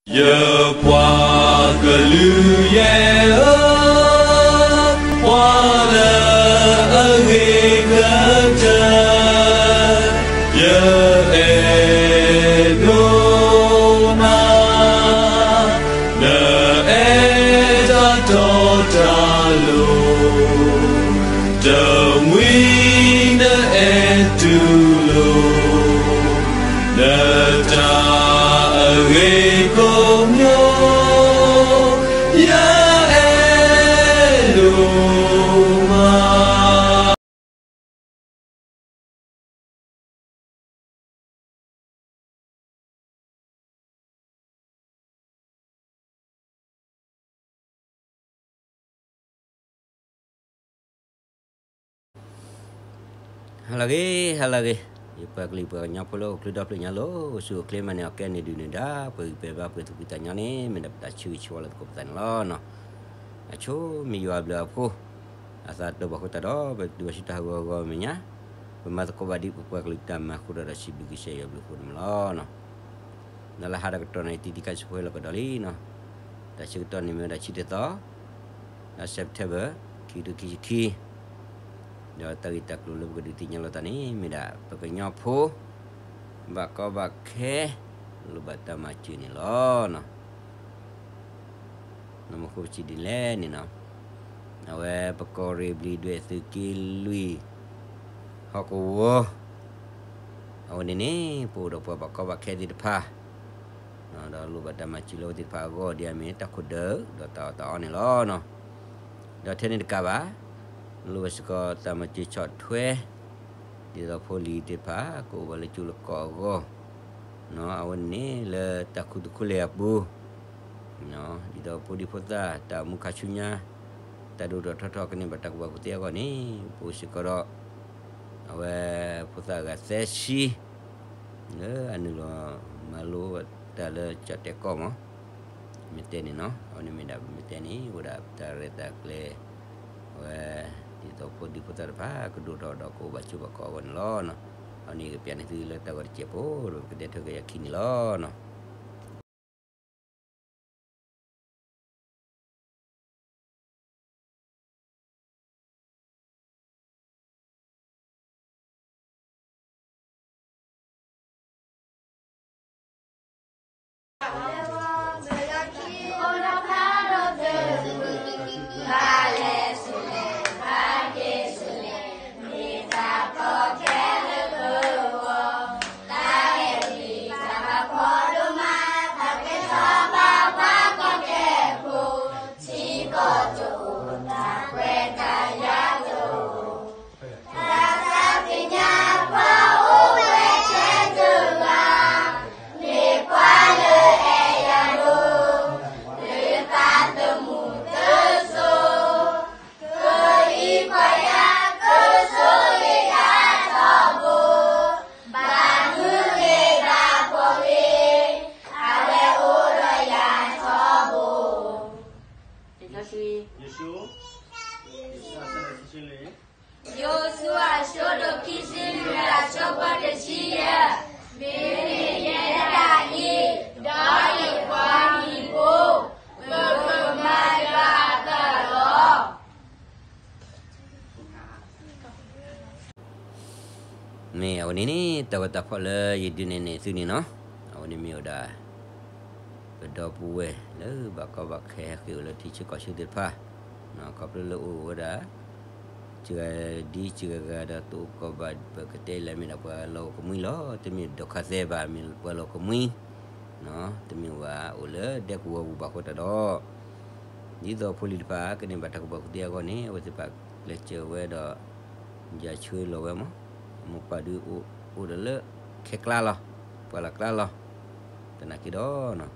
ယပှၤကလုာ်ယဲၢ်ဧၢ, ပှၤလၢအဂ့ၤကတၢၢ်, ယအဲၣ်ဒိၣ်မး, နအဲၣ်တၢ်တီတၢ်လိၤ, တမှံၤနအဲၣ်တူၢ်လိာ် နတၢ်အဂ့ၤကိးမံၤ, ယအဲၣ်ဒိၣ်မး. ဟါလၢအဂ့ၤ, ဟါလၢအဂ့ၤ, ယပှၤကလုာ်ပှၤကညီဖိလၢအိၣ်ချ့ဒီဖျၢၣ်ညါလီၤ, အိၣ်ဆူၣ်အိၣ်ချ့မၤန့ၢ်အီၣ်ကဲန့ၣ်ဒုးန့ၣ်ဒၣ် ပှဲၤဂံၢ်ပှဲၤဘါပှဲၤသူၣ်ဖှံသးညီန့ၣ် မ့ၢ်ဒၣ်ပတၢ်ဆၢဂ့ၤဆၢဝါလၢသကိးပသးန့ၣ်လီၤ. အဆိမ့ၢ်ယွၤအဘျုးအဖှိၣ် အသးတဘၣ်ဃိသတးဒီး ပတုၤဘၣ်ဆူတၢ်ဟးဂီၤအဂီၢ်မဲာ်ညါ, ပမၤသကိးဘၣ်ဒ်ပပှၤကလုာ်တၢ်မၤအဃိဒီး စံးဘျုးကစၢ်ယွၤအဘျုးအဖှိၣ်န့ၣ်လီၤ. ဒီးလၢဟါဒီးကတီၢ်န့ၣ် တံၤသကိးစံးဖှဲလီၤကဒီးလံနီၤ, တၢ်ဆၢကတီၢ်န့ၣ်မ့ၢ်ဝဲဒၣ်ဆံတသီ, ဒီး September ခံကထိခံဆံခံ, ဒီးတၢ်ဂ့ၢ်တၢ်ကျိၤလၢပကဒုးသ့ၣ်ညါလိာ်သးန့ၣ် မ့ၢ်ဒၣ်ပကညီဖိ ဘၣ်ကီဘၣ်ခဲ လိၣ်ဘၣ်တၢ်မၤစၢၤန့ၣ်လီၤ. နမ့ၢ်ဃိပစံးဒ်လဲၣ်န့ၣ်နီၤ, အဝဲပကီၢ်ရ့ၣ်ဘျံးဒွဲၣ်သုးက့လွံၢ် ဟီၣ်ကဝီၤ အဝဲန့ၣ်န့ၣ် ပအိၣ်ဒီးပှၤဘၣ်ကီဘၣ်ခဲသ့ၣ်တဖၣ်, ဒီးလိၣ်ဘၣ်တၢ်မၤစၢၤလၢအဝဲသ့ၣ်တဖၣ်အဂီၢ် ဒ်အမ့ၢ်တၢ်ခိၣ်ဒၢး ဒီးတၢ်အီၣ်တၢ်အီန့ၣ်လီၤ. ဒီးထဲန့ၣ်တကးဘၣ်, လိၣ်ဘၣ်စ့ၢ်ကီးတၢ်မၤစၢၤဆီၣ်ထွဲ ဒ်သိးဖိလံၤသ့ၣ်တဖၣ် ကအိၣ်ဘၣ်လၢကၠိလၢကီၢ်အဂီၢ်, အဝဲန့ၣ်န့ၣ် လၢတၢ်ခူသူၣ်ခိၣ်လ့ၣ်အပူၤ ဒ်သိးဖိဒံဖိသၣ် တၢ်အိၣ်မူခါဆူညါ တၢ်ဒိၣ်ထီၣ်ထီထီၣ်ကန့ၢ်ဘၣ်တၢ်ကူၣ်ဘၣ်ကူၣ်သ့အဂီၢ်န့ၣ် ပအိၣ်စ့ၢ်ကီးဒီး အဝဲဖိသၣ်အဂၤသၢဆံ လၢအနုာ်လီၤမၤလိတၢ်လၢကၠီၣ်တဲာ်ကီၢ်မး, မ့ၢ်တဲန့ၣ်နီၤ, အဝဲန့ၣ်မ့ၢ်ဒၣ်မ့ၢ်တဲန့ၣ် အိၣ်ဒၣ်တၢ်ရဲၣ်တၢ်ကျဲၤ အဝဲ ဒ်သိးဖိဒံဖိသၣ်တဖၣ် ကဒိၣ်ထီၣ်ဒီးကအိၣ်ဘၣ်ကၠိဘၣ်ကီၢ်အဂီၢ်န့ၣ်လီၤ. အဝဲန့ၣ်ကပျးန့ၢ်သုလၢတၢ်ဂီၤတစဲးဖိ ဒီးပကတဲထွဲက့ၤအခံန့ၣ်လီၤ. ယိၤၡူ အဆၢဒိၣ်ခံဆံလွံၢ် အဆၢဖိတဆံယဲၢ်, မ့မ့ၢ်ယဲဒၣ်အံၤ, ဒီးယပှၤဟံၣ်ဖိ, ပကမၤယွၤအတၢ်လီၤ. မ့ၢ်အဝဲန့ၣ်န့ၣ် တၢ်ဂီၤတၢ်ဖီၣ်လၢယဒုးနဲၣ်န့ၢ်သုန့ၣ်နီၤ, အဝဲန့ၣ်မ့ၢ်ဝဲဒၣ် ပဒီပုၢ်ဝဲၢ်လၢဘၣ်ကီဘၣ်ခဲဟဲဃ့ၢ်အိၣ်လၢထံဆၢကီၢ်ဆၢသ့ၣ်တဖၣ်, ခီဖျိလၢအိၣ်ဝဲဒၣ် စှၤဒ်စှၤဂၤဒီးတအိၣ်ကီဘၣ် ပကတဲလၢမ့ၢ်ဒၣ်ပှၤလီၢ်အိၣ်ကမှံလီၤ. တမ့ၢ်ဒိးခါသဲဘၣ် မ့ၢ်ပှၤလီၢ်အိၣ်ကမှံ, တမ့ၢ်ဝဲအိၣ်လၢဒဲကဝီၤပူၤဘၣ်ဃိတၢ်ဒီး ဒ်သိးဖိလံၤတဖၣ် ကန့ၢ်ဘၣ်တၢ်ကူၣ်ဘၣ်ကူၣ်သ့အဂီၢ်န့ၣ် အဝဲသ့ၣ်တဖၣ်ကျဲးစၢးဝဲဒီး ယၤဆှၢလီၤဝဲမး, အမိၢ်ပၢ်ဒုးအိၣ်ဒီးလၢခဲကျါလီၤ, ပှၢ်လၢ်ကျါလီၤ. သနာ်က့ဒီး လၢတၢ်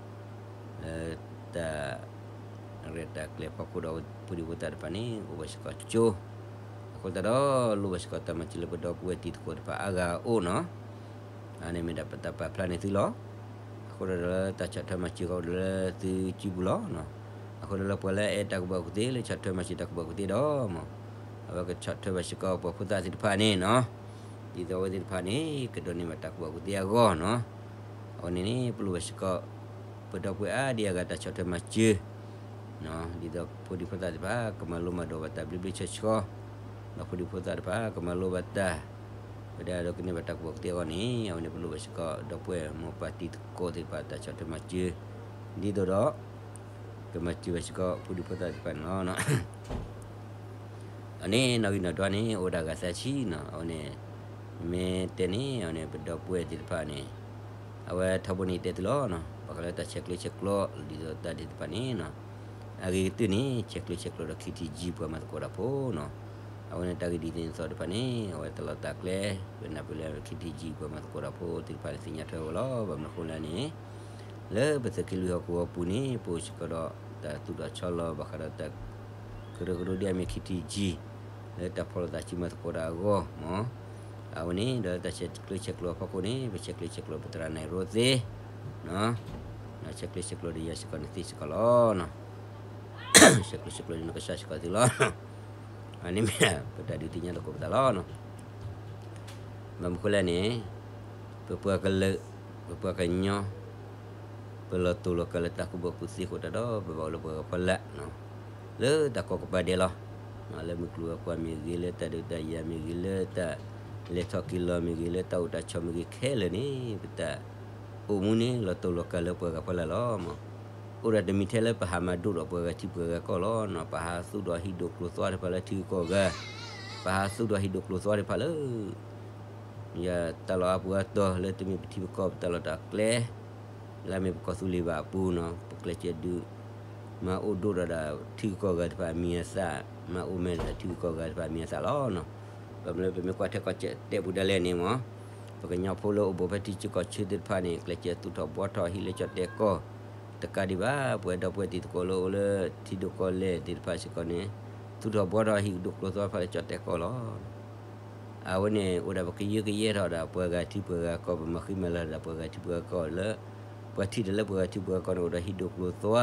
ရဲၣ်တၢ်ကျဲၤဖီခိၣ်ဒီး ဖိဒံဖိသၣ်တဖၣ်န့ၣ် အိၣ်ဘၣ်စ့ၢ်ကီးကၠိ, အဃိသတးဒီး လိၣ်ဘၣ်စ့ၢ်ကီးတၢ်မၤစၢၤလၢပဒီပုၢ်ဝဲၢ်တံၤသကိးတဖၣ် အါဂၤအိၣ်နီၤ. အန့ၣ်မ့ၢ်ဒၣ်ပတၢ်ပာ်ဖျါန့ၢ်သုလီၤ. အဃိဒီးလၢတၢ်ဆီၣ်ထွဲမၤစၢၤဃီဒီးလၢသုစုပူၤလီၤ. အဃိဒီးလၢပှၤလၢအအဲၣ်တၢ်ကူၣ်ဘၣ်ကူၣ်သ့ လၢဆီၣ်ထွဲမၤစၢၤတၢ်ကူၣ်ဘၣ်ကူၣ်သ့ဒီး အဝဲကဆီၣ်ထွဲဘၣ်စ့ၢ်ကီးပှၤဖိသၣ်သ့ၣ်တဖၣ်န့ၣ်နီၤ, ဒ်သိးအဝဲသ့ၣ်တဖၣ်န့ၣ် ကဒိးန့ၢ်ဘၣ်တၢ်ကူၣ်ဘၣ်ကူၣ်သ့အဂီၢ်နီၤ. အဝဲန့ၣ်န့ၣ် ပလိၣ်ဘၣ်စ့ၢ်ကီး ပဒီပုၢ်ဝဲၢ်အါဒံအါဂၤတၢ်ဆီၣ်ထွဲမၤစၢၤ, ဒ်သိးဖိဒံဖိသၣ်သ့ၣ်တဖၣ် ကမၤလိမၤဒိးဘၣ်တၢ်ဘျ့ဘျ့ဆှီဆှီ, ဒီးဖိဒံဖိသၣ်တဖၣ် ကမၤလိဘၣ်တၢ်, ဝဲဒၣ်ဒီးကန့ၢ်ဘၣ်တၢ်ကူၣ်ဘၣ်ကူၣ်သ့အဂီၢ်န့ၣ် အဝဲန့ၣ်ပလိၣ်ဘၣ်စ့ၢ်ကီး ဒီပုၢ်ဝဲၢ်မိၢ်ပၢ်တံၤသကိးသ့ၣ်တဖၣ် တၢ်ဆီၣ်ထွဲမၤစၢၤ, ဒ်သိးဒီး ကမၤစၢၤဘၣ်စ့ၢ်ကီး ဖိဒံဖိသၣ်သ့ၣ်တဖၣ်န့ၣ်လီၤ. အန့ၣ် နီၣ်ဂံၢ်နီၣ်ဒွးန့ၣ် အိၣ်ဒၣ်ဂၤသၢဆံနီၤ, အဝဲန့ၣ် မ့ၢ်တဲန့ၣ် အဝဲန့ၣ် ပဒီပုၢ်ဝဲၢ်သ့ၣ်တဖၣ်န့ၣ် အဝဲထီဘိန့ၣ်တဲသုလီၤနီၤ, ဘၣ်ဃးလၢတၢ်ဆဲးကျၢဆဲးကျိး ဒ်သိးတၢ်သ့ၣ်တဖၣ်န့ၣ်နီၤ, အဂ့ၤကတၢၢ်န့ၣ် ဆဲးကျၢဆဲးကျိးဒီး ခ့ထံကၠံ ပှၤမၤသကိးတၢ်ဖိနီၤ, အဝဲန့ၣ်တၢ်ဂ့ၢ်ဒ်သိးန့ၣ်အသိးတဖၣ်န့ၣ် အဝဲတၢ်လီၢ်တၢ်ကျဲ ပနၢ်ပၢၢ်လၢ ခ့ထံကၠံ ပှၤမၤသကိးတၢ်ဖိသ့ၣ်တဖၣ်န့ၣ် သ့ၣ်ညါထွဲဝဲလီၤ. ဘၣ်မနုၤအဃိလဲၣ်န့ၣ် လၢပသုးက့လွံၢ်ဟီၣ်ကဝီၤပူၤန့ၣ် ပအိၣ်စ့ၢ်ကီးဒီး တၢ်သူၣ်ထီၣ်ဆီလီၤ ဘၣ်ဃးဒီးတၢ်ကရၢကရိဒ်အမ့ၢ် ခ့ထံကၠံ လၢတၢ်ဖီၣ်လိာ်သးစုမၤသကိးတၢ်အဂီၢ်မး, အဝဲန့ၣ်ဒီးတၢ်ဆဲးကျၢဆဲးကျိးအဖီခိၣ်န့ၣ် ပဆဲးကျၢဆဲးကျိးပသရၣ်နဲၣ်ရိသ့ ဆဲးကျၢဆဲးကျိးဒီးယၤစ့ၢ်ကီးန့ၣ်သ့စ့ၢ်ကီးလီၤ. ဆဲးကျၢဆဲးကျိးဒီးနကစၢ်စ့ၢ်ကီးသ့လီၤ. အန့ၣ်မ့ၢ်ပတၢ်ဒုးသ့ၣ်ညါသကိးပသးလီၤ. ဘၣ်မနုၤအဃိလဲၣ်န့ၣ် ပပှၤကလုာ် ပပှၤကညီ ပလီၤတိၢ်လီၤကၤလၢတၢ်ကူၣ်ဘၣ်ကူၣ်သ့အဃိတၢ်ဒီး ပဘၣ်အိၣ်လၢပှၤဂၤဖီလာ် လၢတၢ်ကီကပၤဒဲးလီၤ. လၢမုၢ်ကျိၤဝဲၤကွာ်မ့ၢ်ဂ့ၤ, လၢတၢ်ဒုးတၢ်ယၤမ့ၢ်ဂ့ၤ, လၢတၢ်လဲၤထီၣ်က့ၤလီၤမ့ၢ်ဂ့ၤ, လၢတၢ်အိၣ်တၢ်ဆိးမ့ၢ်ဂ့ၤခဲလၢာ်န့ၣ် ပတၢ်အိၣ်မူန့ၣ် လီၤတိၢ်လီၤကၤလၢပှၤဂၤဖီလာ်လီၤ. အိၣ်ဒၣ်တမံၤထဲလၢပဟးမၤဒိၣ်ဒီးပှၤဂၤထံပှၤဂၤကီၢ်လီၤ. ပဟးသူၣ်ထီၣ်ဟံၣ်ဒိၣ်ကျိၤသွါတဖၣ်လၢထံဂုၤကီၢ်ဂၤ, ပဟးသူၣ်ထီၣ်ဟံၣ်ဒိၣ်ကျိၤသွါတဖၣ်လၢ ယတၢ်လီၢ်အါပူၤအါတီၤလၢတမ့ၢ်ပထံပကီၢ် ပတၢ်လီၢ်တၢ်ကျဲ လၢအမ့ၢ်ပကီၢ်သူလ့ၤဘၣ်အပူၤနီၤ, ပကျဲးစၢးဒုး မၤအိၣ်ဒိၣ်ဒီးထံဂုၤကီၢ်ဂၤတဖၣ်အမံၤအသၣ်, မၤအိၣ်မဲာ်ဒီးထံဂုၤကီၢ်ဂၤတဖၣ်အမံၤအသၣ်လီၤ. ဘၣ်မနုၤလၢပမ့ၢ်ကွၢ်ထဲကီၢ်စဲၣ်တဲပူၤဒၣ်လဲာ်န့ၣ်မး, ပကညီဖိလၢအိၣ်ဘူးဖဲထံဆၢကီၢ်ဆၢသ့ၣ်တဖၣ်န့ၣ် ကျဲးစၢးသူၣ်ထီၣ်ဘှီထီၣ်ဟံၣ်လၢကၠီၣ်တဲာ်ကီၢ်, တကးဒံးဘၣ် ပဝဲဒီပုၢ်ဝဲၢ်တံၤသကိးလၢအိၣ်လၢထံဒိၣ်ကီၢ်လဲၢ်သ့ၣ်တဖၣ်စ့ၢ်ကီးန့ၣ် သူၣ်ထီၣ်ဘှီထီၣ်ဟံၣ်ဒိၣ်ကျိၤသွါတဖၣ်လၢကၠီၣ်တဲာ်ကီၢ်လီၤ. အဝဲန့ၣ် အိၣ်ဒၣ်ပကယၢကယဲထီၣ်ဒၣ်ပှၤဂၤထံပှၤဂၤကီၢ်, ပမၤဃံမၤလၤဒၣ်ပှၤဂၤထံပှၤဂၤကီၢ်လၢ ပှၤထံၣ်တၢ်လၢပှၤဂၤထံပှၤဂၤကီၢ်န့ၣ် အိၣ်ဒီးဟံၣ်ဒိၣ်ကျိၤသွါ,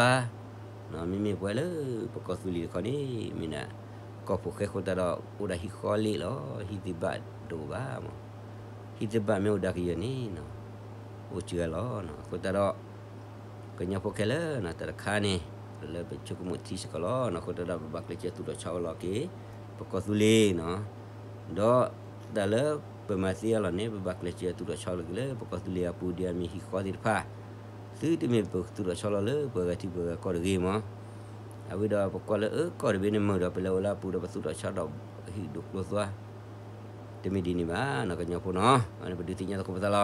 မ့မ့ၢ်ပှၤလၢပကီၢ်သူလ့ၤတခီန့ၣ် မ့ၢ်ဒၣ် ကီၢ်ဖိၣ်ဃဲအဃိသတးဒီး အိၣ်ဒၣ်ဟံၣ်ဃီလံလီၤ. ဟံၣ်သ့ၣ်ဘၣ်တအိၣ်ဘၣ်မး, ဟံၣ်သ့ၣ်ဘၣ်မ့ၢ်အိၣ်ဒၣ်ကယၢၤန့ၣ် အိၣ်စှၤလီၤ. အဃိသတးဒီး ကညီဖိခဲလၢာ်နီၤ တၢ်တခါန့ၣ် လၢပဆိကမိၣ်ထံစ့ၢ်ကီးလီၤနီၤ. အဃိသတးဒီး ပဘၣ်ကျဲးစၢးသူၣ်ထီၣ်ဆီလီၤက့ၤ ပကီၢ်သူလ့ၤနီၤ, ဒီးတၢ်လၢပမၤသ့အလီၢ်န့ၣ် ပဘၣ်ကျဲးစၢးသူၣ်ထီၣ်ဆီလီၤက့ၤလၢ ပကီၢ်သူလ့ၤအပူၤ ဒ်အမ့ၢ်ဟံၣ်ဃီသ့ၣ်တဖၣ်, သုတမ့ၢ်ပသူၣ်ထီၣ်ဆီလီၤလၢပှၤဂၤထံပှၤဂၤကီၢ်တဂ့ၤမး. အဝဲဒီးပကွၢ်လၢအကီၢ်တဘ့ၣ်န့ၣ် မုာ်ဒီးပလဲၤအိၣ်လၢအပူၤဒီး ပသူၣ်ထီၣ်ဆီဒီးဟံၣ်ဒိၣ်ကျိၤသွါ တမ့ၢ်ဒ်န့ၣ်ဘၣ်နီၤ ကညီဖိနီၤ. အန့ၣ်ပဒုးသ့ၣ်ညါသကိးပသးလီၤ.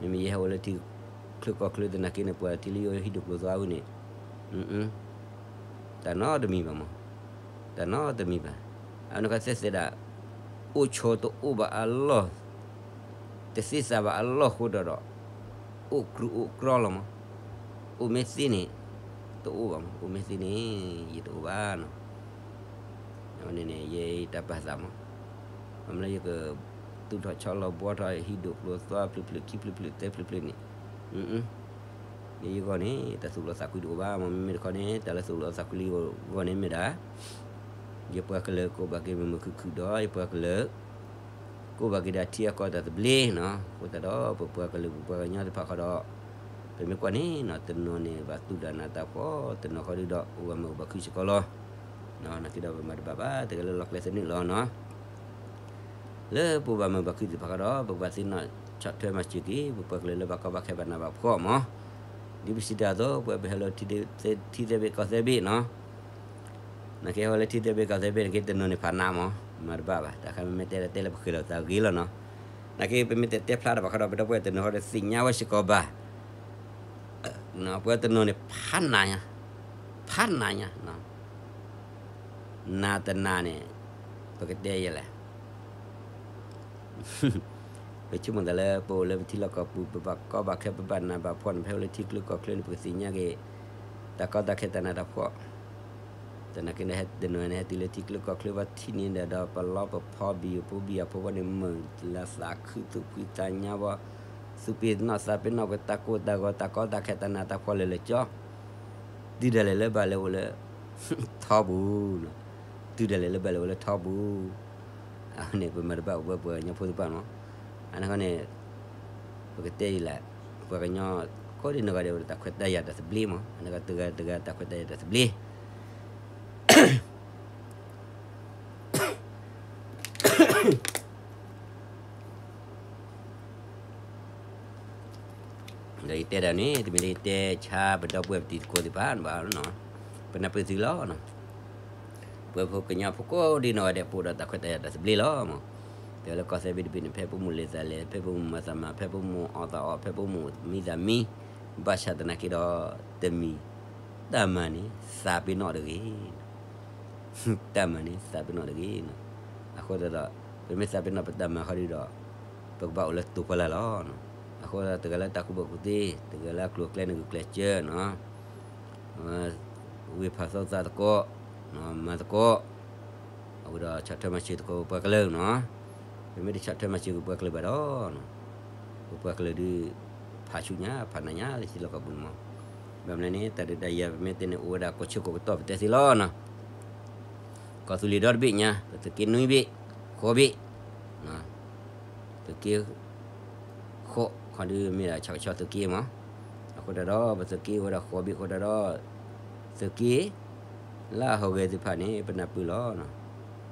မ့မ့ၢ်ယဟဲအိၣ်လၢထံချၢကီၢ်ချၢသနာ်က့န့ၣ် ပှၤထံလၢယအိၣ်ဟံၣ်ဒိၣ်ကျိၤသွါဝဲန့ၣ် တၢ်နီတမံၤဘၣ်မး, တၢ်နီတမံၤဘၣ်. အနီၢ်ကီၢ်သဲးသဲးဒၣ် အိၣ်ဆိးတအိၣ်ဘၣ်အလီၢ်, တသ့သးဘၣ်အလီၢ်ဃိဒီးဒီး အိၣ်ကြူၢ်အိၣ်ကြီလီၤမး. အိၣ်မ့ၢ်သ့န့ၣ် တအိၣ်ဘၣ်မး, အိၣ်မ့ၢ်သ့န့ၣ် ယတအိၣ်ဘၣ်နီၤ. အဝဲန့ၣ်န့ၣ် ယတၢ်ပာ်သးမး, အမ့ၢ်လၢယက သူၣ်ထီၣ်ဆီလီၤဘှီထီၣ်ဟံၣ်ဒိၣ်ကျိၤသွါဖျၢၣ်ဖျၢၣ်ခံဖျၢၣ်ဖျၢၣ်သၢဖျၢၣ်ဖျၢၣ်န့ၣ် လၢယဂီၢ်န့ၣ် တၢ်သူၣ်လီသးကွံတအိၣ်ဘၣ်မး. မ့မ့ၢ်တခီန့ၣ် တၢ်လၢသူၣ်လီသးကွံလၢယဂီၢ်န့ၣ်မ့ၢ်ဒၣ် ယပှၤကလုာ်ကိးဘၣ်က့ၤမုာ်မုာ်ခုၣ်ခုၣ်ဒီး ယပှၤကလုာ် ကိးဘၣ်က့ၤဒၣ်ထံအကီၢ်တၢ်သဘျ့နီၤ. အဃိသတးဒီး ပပှၤကလုာ်ပပှၤကညီသ့ၣ်တဖၣ်ဃီဒီး ပမ့ၢ်ကွၢ်န့ၣ်နီၤ တနီၤန့ၣ်ဘၣ်သူၣ်ဒၣ်နးတၢ်ဖှီၣ်, တနီၤဃီဒုဒီး အိၣ်ဘၣ်မုာ်ဘၣ်ခုၣ်စ့ၢ်ကီးလီၤ. နာ်က့ဒီးပမၤတဘၣ်ဘၣ် တဂၤလၢလီၢ်ကျဲသနၢၣ်လီၤနီၤ. လၢပအိၣ်ဘၣ်မုာ်ဘၣ်ခုၣ်သ့ၣ်တဖၣ်ဃီဒီး ပကဘၣ်သ့ၣ်နီၣ်ဆီၣ်ထွဲမၤစၢၤက့ၤ ပပှၤကလုာ်လၢဘၣ်ကီဘၣ်ခဲဘၣ်နးဘၣ်ဖှီၣ်မး. ဒ်ပစံးတၢ်အသိး ပဝဲပဟဲလၢထံသဲဘ့ၣ်ကီၢ်သဲဘ့ၣ်နီၤ. နာ်က့ဟဲလၢထံသဲဘ့ၣ်ကီၢ်သဲဘ့ၣ်နာ်က့ တနီၤန့ၣ်ဖးနးမး, မၤတဘၣ်ဘၣ်. တၢ်ခါမ့မ့ၢ်တဲတဲလၢပဃ့ၢ်လီၤသးဂ့ၤလီၤနီၤ. နာ်က့ပမ့ၢ်တဲတဲဖျါတၢ်ဘၣ်ဃီဒီး ပဒီပုၢ်ဝဲၢ်တနီၤဃီဒီးသ့ၣ်ညါဝဲစ့ၢ်ကီးဘၣ်. ပဝဲတနီၤန့ၣ်ဖးနးညါ, ဖးနးညါ, နးတနးန့ၣ် ပကတဲယဲလဲၣ် ပဆိကမိၣ်သးလၢပအိၣ်လၢပထံလီၢ်ကီၢ်ပူၤ ပဘၣ်ကီဘၣ်ခဲ ပဘၣ်နးဘၣ်ဖှီၣ်န့ၣ် ပဟဲအိၣ်လၢထံချၢကီၢ်ချၢန့ၣ် ပကသ့ၣ်ညါက့ၤ တၢ်ကီတၢ်ခဲတၢ်နးတၢ်ဖှီၣ်. သနာ်က့န့ၣ် ဟဲတနီၤန့ၣ် ဟဲတုၤလၢထံချၢကီၢ်ချၢ ပှၤထံၣ်န့ၢ်ဒီး ပလီပဖီဘံၣ်ယိၣ်ဖိဘံၣ်ယိၣ်ဖိဘီန့ၣ် မုာ်လၤသးခုသူၣ်ဖှံသးညီဘီ, သူၣ်ပ့ၤနီၣ်သးပ့ၤနီၣ်က့ၤတၢ်ကိၢ်တၢ်ဂီၤ တၢ်ကီတၢ်ခဲတၢ်နးတၢ်ဖှီၣ်လၢာ်လၢာ်ကၠီ တုၤဒၣ်လဲာ်လၢဘၣ်လဲၤအိၣ်လၢ ထီပူၤ, တုၤဒၣ်လဲာ်လၢဘၣ်လဲၤအိၣ်လၢထီပူၤ, အန့ၣ် ပမၤတဘၣ်ပဝဲပှၤကညီဖိသ့ၣ်တဖၣ်မး. အန့ၣ်ခီန့ၣ် ပကတဲအံၤလဲၣ်, ပှၤကညီ ကိးဒ်နီၢ်ဂၤဒဲးအိၣ်ဒီးတၢ်ခွဲးတၢ်ယာ်တၢ်သဘျ့မး, အန့ၣ်ကတဂၤတဂၤတၢ်ခွဲးတၢ်ယာ်တၢ်သဘျ့ ဒီးယတဲဒၣ်န့ၣ် တမ့ၢ်လၢယတဲဆါပဒီပုၢ်ဝဲၢ်ပတံၤသကိးသ့ၣ်တဖၣ်ဘၣ်, ပနၢ်ပၢၢ်သုလီၤ. ပဝဲဖိကညီဖိကိးဒ်နီၢ်ဂၤဒဲး ပအိၣ်ဒီးတၢ်ခွဲးတၢ်ယာ်တၢ်သဘျ့လီၤမး. တဲလၢကီၢ်သဲဘ့ၣ်တဘ့ၣ်န့ၣ် ဖဲပမိၢ်လဲၤသးလဲၤ, ဖဲပမိၢ်မၤသးမၤ, ဖဲပမိၢ်အီၣ်သးအီၣ်, ဖဲပမိၢ်မံသးမံ, ဘၣ်ဆၣ်သနာ်က့ဒီး တမံၤ တၢ်မၤန့ၣ်သးပ့ၤနီၣ်တဂ့ၤ တၢ်မၤန့ၣ်သးပ့ၤနီၣ်တဂ့ၤ. အဃိသတးဒီး ပမ့ၢ်သးပ့ၤနီၣ်ပတၢ်မၤဃီဒ်ဒီး ပကဘၣ်အိၣ်လၢတိၤဖီလာ်လီၤ. အဃိသတးဒီး တဂၤလၢတၢ်ကူၣ်ဘၣ်ကူၣ်သ့, တဂၤလၢအကျိၤအကျဲန့ၣ်ဂုာ်ကျဲးစၢးနီၤ, ဝ့ၢ်ဖးသီသးသကိး, မၤသကိး, အဝဲဒီးဆီၣ်ထွဲမၤစၢၤသကိးပပှၤကလုာ်နီၤ. ပမ့ၢ်တဆီၣ်ထွဲမၤစၢၤပပှၤကလုာ်ဘၣ်ဒီး ပပှၤကလုာ်ဒုး ဖးဆူညါ ဖးနးညါလၢထံလီၢ်ကီၢ်ပူၤန့ၣ်မး. ဘၣ်မနုၤလဲၣ်န့ၣ် တၢ်ဒုးတၢ်ယၤပမ့ၢ်တဲန့ၣ် အိၣ်ဝဲဒၣ်ကိးဆၢကိးကတီၢ်ပတဲသ့လီၤနီၤ. ကီၢ်သူလ့ၤဒီတဘ့ၣ်ညါ ပသုးက့နွံဘ့ၣ်, ဃိးဘ့ၣ်, သုးက့ ဃိးခီဒုးမ့ၢ်ဒၣ်ဆၣ်ကဆီသုးက့မး. အဃိတၢ်ဒီး ပသုးက့အိၣ်ဝဲဒၣ်ဃိးဘ့ၣ်အဃိတၢ်ဒီး သုးက့ လၢအဟီၣ်ဂဲၤသ့ၣ်တဖၣ်န့ၣ် ပနၢ်ပၢၢ်လီၤ.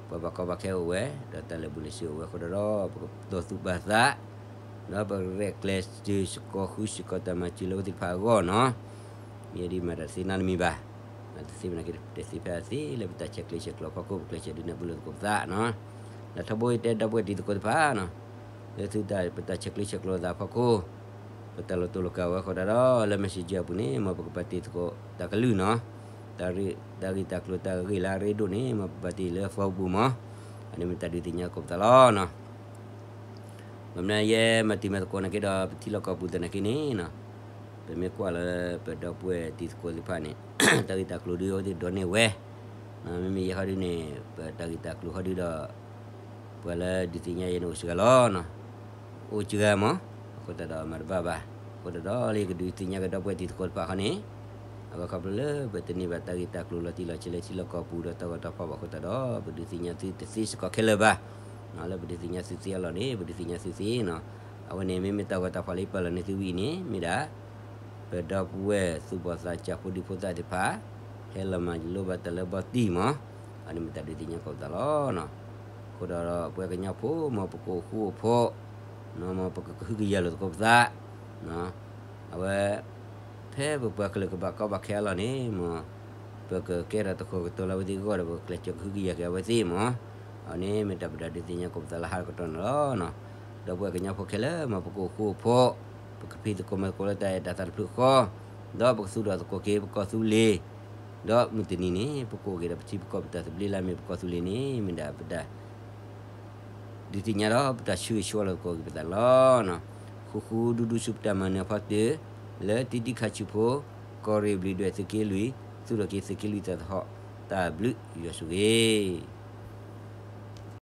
ပှၤဘၣ်ကီဘၣ်ခဲအိၣ်ဝဲ ဒီးတၢ်လၢာ်ဘူၣ်လၢာ်စ့အိၣ်ဝဲအဃိတၢ်ဒီး ပကတီၢ်သူၣ်ပာ်သး ဒီးပကရဲၣ်ကျဲၤစၢၤစ့ၢ်ကီးဃုစ့ၢ်ကီးတၢ်မၤစၢၤလၢအဝဲသ့ၣ်တဖၣ်အဂီၢ်နီၤ. မ့ၢ်ဒ်မၤတၢ်တသ့နီတမံၤဘၣ်. တသ့မနုၤက့ တသ့ဖဲအသ့လၢပတၢ်ဆဲးကျိးဆဲးကျၢဖီခိၣ် ပကျဲးစၢးဒုးနၢ်ပၢၢ်လိာ်သကိးပသးနီၤ. လၢထီဘိယတဲဒီပုၢ်ဝဲၢ်တံၤသကိးတဖၣ်နီၤ, လၢသုတၢ်ပတၢ်ဆဲးကျိးဆဲးကျၢသးဖီခိၣ် ပတၢ်လီၤတိၢ်လီၤကးဝဲအဃိတၢ်ဒီး လၢ messenger အပူၤန့ၣ် မ်ပကပာ်တ့ၢ်သကိးတၢ်ကလုၢ်နီၤ. တၢ်ဂ့ၢ်တၢ်ကျိၤတၢ်ဂ့ၢ်လၢအရ့ဒိၣ်န့ၣ် မ်ပပာ်တ့ၢ်လၢ Facebook မး. အန့ၣ်မ့ၢ်တၢ်ဒုးသ့ၣ်ညါသကိးပသးလီၤနီၤ. ဘၣ်မနုၤယဲမၤတံၤမၤသကိးနာ်က့ဒီး ပထံလီၢ်ကီၢ်ပူၤသနာ်က့န့ၣ်နီၤ, ပမ့ၢ်ကွၢ်လၢပဒီပုၢ်ဝဲၢ်တံၤသကိးသ့ၣ်တဖၣ်န့ၣ် တၢ်ဂ့ၢ်တၢ်ကျိၤဒုးအဝဲသ့ၣ်ဒိးန့ၢ်ဝဲ, မ့မ့ၢ်ယဲဟီဒုးန့ၣ် ပတၢ်ဂ့ၢ်တၢ်ကျိၤဟီဒုးဒီး ပှၤလၢဒုးသ့ၣ်ညါယဲန့ၣ်အိၣ်စှၤလီၤနီၤ. အိၣ်စှၤမး, အဃိသတးဒီးမၤတဘၣ်ဘၣ်. အဃိသတးဒီးလၢယကဒုးသ့ၣ်ညါကဒီပုၢ်ဝဲၢ်တံၤသကိးတဖၣ်ဃီန့ၣ်, အဝဲခီဖျိလၢပတန့ၢ်ဘၣ်တၢ်ဂ့ၢ်တၢ်ကျိၤလီၤတံၢ်လီၤဆဲးလၢထံလီၢ်ကီၢ်ပူၤဒီးတၢ်ဂီၤတၢ်ဖီၣ်ဘၣ်အဃိသတးဒီး ပဒုးသ့ၣ်ညါသုတသ့စ့ၢ်ကီးခဲလၢာ်ဘၣ်. လၢပဒုးသ့ၣ်ညါသုသ့အလီၢ်န့ၣ် ပဒုးသ့ၣ်ညါသုသ့နီၤ. အဝဲန့ၣ် မ့မ့ၢ်တၢ်ဂီၤတၢ်ဖီၣ်လၢယပာ်လီၤန့ၢ်သုဝံၤအံၤန့ၣ် မ့ၢ်ဒၣ် ပဒီပုၢ်ဝဲၢ်သူၣ်ဘီၣ်သးစၢ်ဖိဒံဖိသၣ်သ့ၣ်တဖၣ် ဟဲလီၤမၤလိဘၣ်တၢ်လၢဘီတံၢ်မး. အန့ၣ်မ့ၢ်တၢ်ဒုးသ့ၣ်ညါသကိးပသးလီၤ. အဃိဒီး ပဝဲကညီဖိမ်ပကအိၣ်ဃူအိၣ်ဖိး, မ်ပကကဟုကယာ်လိာ်သကိးပသး, အဝဲ ဖဲပပှၤကလုာ်ကဘၣ်ကီဘၣ်ခဲအလီၢ်န့ၣ် မ်ပကကဲထီၣ်သကိးကတီၤလၢအဝဲသ့ၣ်အဂီၢ်ဒီး ပကကျဲးစၢးကဟုကယာ်က့ၤအဝဲသ့ၣ်မး. အန့ၣ်မ့ၢ်တၢ်ပတၢ်ဒုးသ့ၣ်ညါသကိးပသးလၢဟါတကတီၢ်န့ၣ်လီၤ. ဒီပုၢ်ဝဲၢ်ကညီဖိခဲလၢာ် မ်ပကအိၣ်ဃူအိၣ်ဖိး, ပကဖံးသကိးမၤသကိးလၢတၢ်အဲၣ်တၢ်သးတဖျၢၣ်ဃီ, ဒီးပကသူၣ်ထီၣ်သကိးက့ၤပကီၢ်သူလ့ၤ, ဒီးမုၢ်တနံၤန့ၣ် ပကအိၣ်က့ၤဒီးပထံပကီၢ်ပတၢ်သဘျ့လၢအမ့ၢ်ပကီၢ်သူလ့ၤန့ၣ် မ့ၢ်ဒၣ်ပတၢ် ဒုးသ့ၣ်ညါဒီးပတၢ်ဆၢဂ့ၤဆၢဝါလိာ်သကိးက့ၤပသးလီၤ. ဃူဃူဒူဒူဆူပတၢ်မၤနၢၤအဖီတၢၣ်, လၢတံတံခါဆူဖိ, ကီၢ်ရ့ၣ်ဘျံးဒွဲၣ်သုးက့လွံၢ်, သူၣ်ထီၣ်က့ၤသုးက့လွံၢ်တၢ်သဟီၣ်, တၢ်ဘျုးယွၤဆိၣ်ဂ့ၤ